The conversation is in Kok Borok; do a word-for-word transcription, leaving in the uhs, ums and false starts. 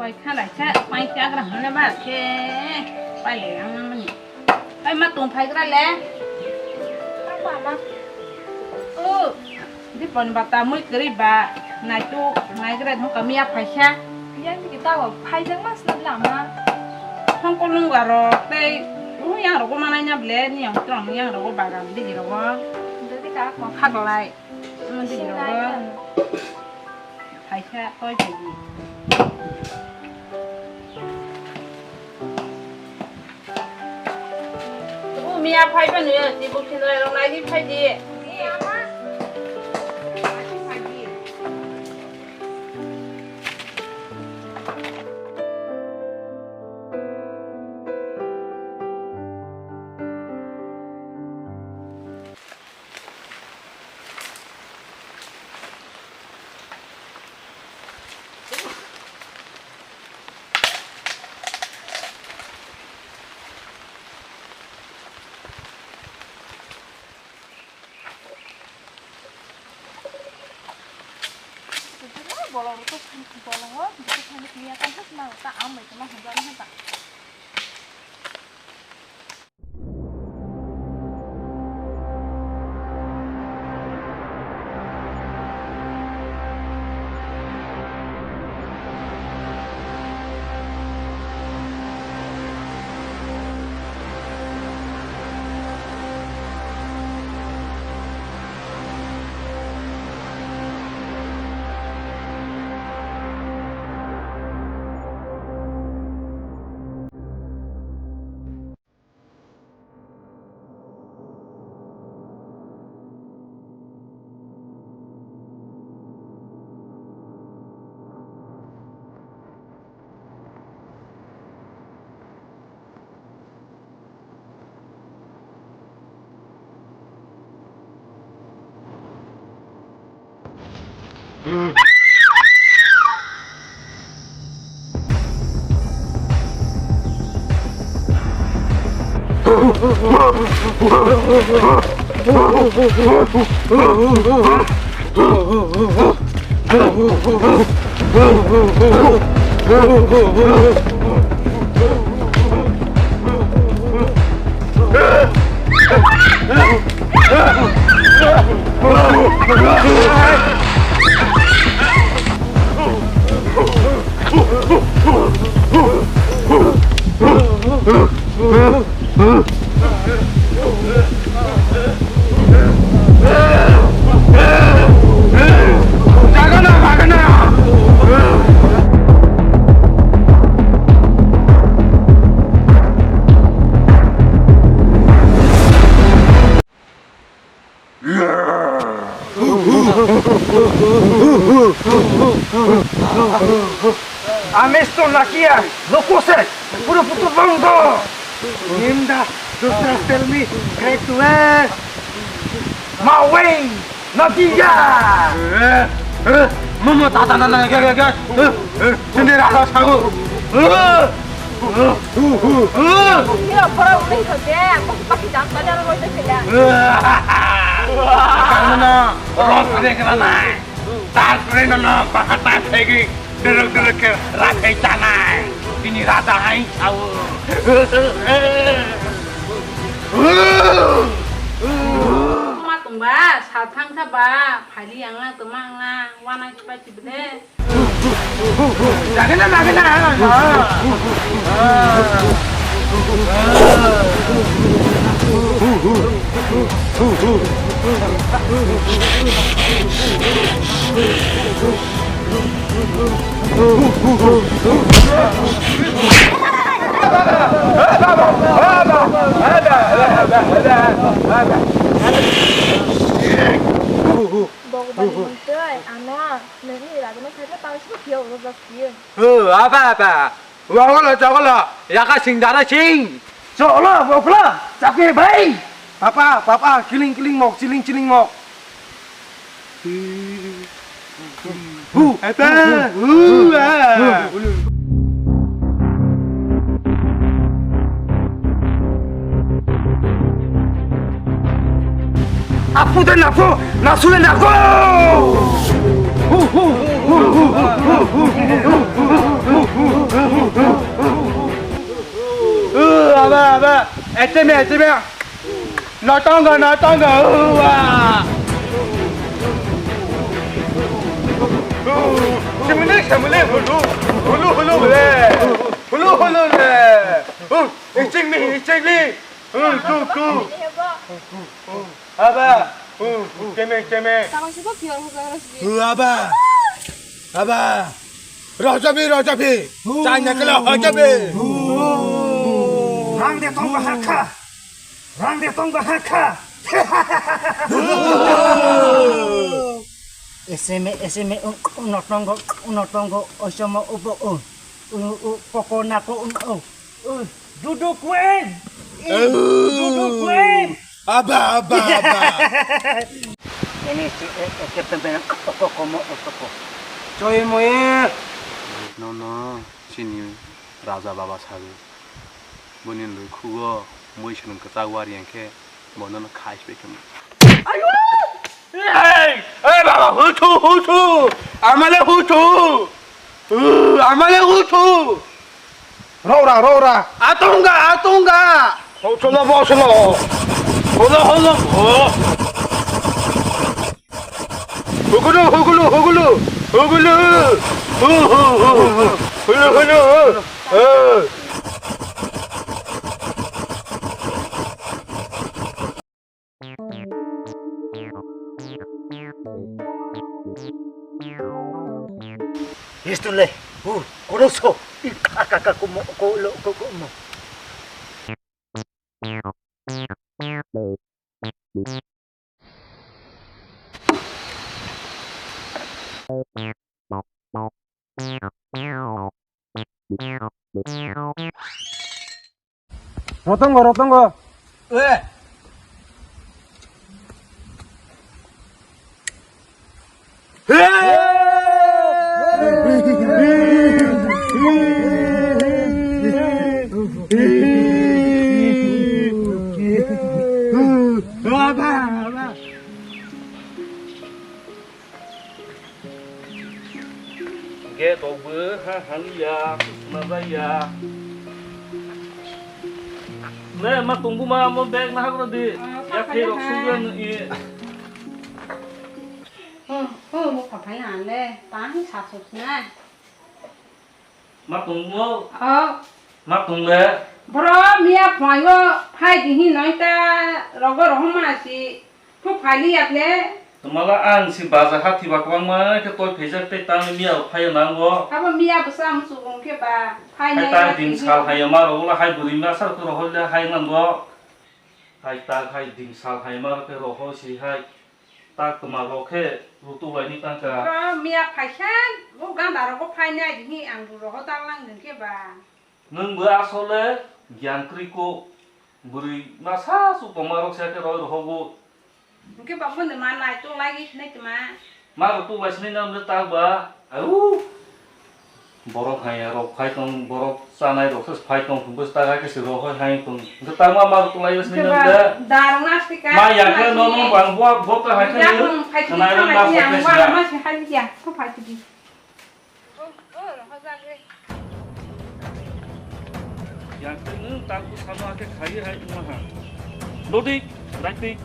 Koi khalai khe, pai chagra hwnle ba khe, pai le yang mani. Pai ma tong phai gra le. Apa ma? O, di pon bata mui kri ba, nai tu, nai gra thong kami ya phai sa. Yang di kita go phai jang mas na lama. Thong ko lung ga ro, tei, u yang ro ko manai nya ble, ni yang trong yang ro ko bagan di ro ko. Jadi ka ko phak lai. Di ro ko. Phaisa toi phaidi. O miya phaiba ni, tibuk sindrai rok naidi phaidi. Bolong rok, bolong o, bisi thani kini akan thas ma ta am bai tongma hwnjak nang ta. Amesto nakia, lokose, puro puto bangdo. Ninda, just tell me, great to us. Mawei, nadia. Mama tata nana, ga, ga, ga. Sini rasa sago. Kira pora udah kerja, aku pakai jam tanya orang itu kerja. Karena ros kena nai, tas kena nana, pakai tas lagi, derek derek ke rakai tanai. Ini rata hai tahu. Ma tungba, sathang saba, phali yang na, tumang na, wana kipa cibde. Bogobani mantwi ano nini ragno khaikhe tangsibo phiya oro jak phiya. O apa apa. Wagolo jogolo yaka sing dara sing. Jogolo bokla chakwe bai. Papa papa kiling kiling mok chiling chiling mok. Hu apa. Hu ah. Apu dan apu nasule nako. Hu hu. Eteme, eteme. Notongo, notongo. Uwa. Semule, semule, hulu. Hulu, hulu, le. Hulu, hulu, le. Uh, iching mi, iching mi. Uh, ku, ku. Aba. Uh, keme, keme. Uh, aba. Aba. Rojabi, rojabi. Chanya kala hojabi. Rang de tongo hakha. Rang de tongo hakha. Eseme, eseme, un-, unotongo, unotongo, osomo, ubo, u, u, u, poko, nako, un, u, u, dudu, kuen. Dudu, kuen. Aba, aba, aba. Ini si, e, e, ke pempe na, toko, komo, o, toko. Choi moye. No, no, sini raja baba sabi. Boni lui khugo, moi sinung kwchak war yang khe, bono no khai sibei khe. Ayo! Ei, ei, baba, hutu, hutu. Amale hutu. Uh, amale hutu. Rora, rora. Atunga, atunga. Hosolo, bosolo. Holo, holo. Oh. Hugulu, hugulu, hugulu. Hugulu. Hu, hu, hu, hu. Hulu, hulu. Eh. Esto le, uh, koroso, i ka ka ka como, como, como. Rotongo, rotongo. Eh. Hingke tokbo ha hangya, suna jaya. Le, ma tongbo ma, mo bag na hagra di. Ah, ya khe rok sungya no i. Oh, oh, mo phaphai na le, tang sa suk na. Ma tongmo? Oh. Ma tong le? Bro, miya phaio phai di hin noi ta rogo rohoma si. Thu phai li yak le. Tumala ang si baja ha thiba kwbangma khe toi phaijak tei tang miya phai nango. Abo miya bwsa musu gong khe ba phai nai ta din sal hai ma rogo la hai buri ma sar ko rohol le hai nango. Hai ta hai din sal hai ma khe rohol si hai. Tak tuma rok khe rutuk bai ni tang ka. Bro, miya phaikha, bo ganda rogo phai nai di hi ang bu rogo ta lang nung khe ba. Nwng bo asole gyan kwrwi ko bwrwi masa su tongma rok se khe roi rohogo. Hwnkhe ba bo ni ma nai to lai nai tuma. Ma rutuk bai sini nam le tak ba. Au. Borok hai rok phai tong, borok chanai rok se phai tong, bwsa ta khe se rohoi hai tong. Hwnkhe tangma ma rok tulai sini nang de. Darang na sika. Ma ya khe no no bang bo bo ta hai khe. Ya kung phai tong, khanai rok na phai tong, phai ya, tong. Wa ma se hai ya, ko phai tong. Oh, oh, rohoi ja khe. Ya khe nung tang ku sama khe khai hai tong ha. Lodik, ratik.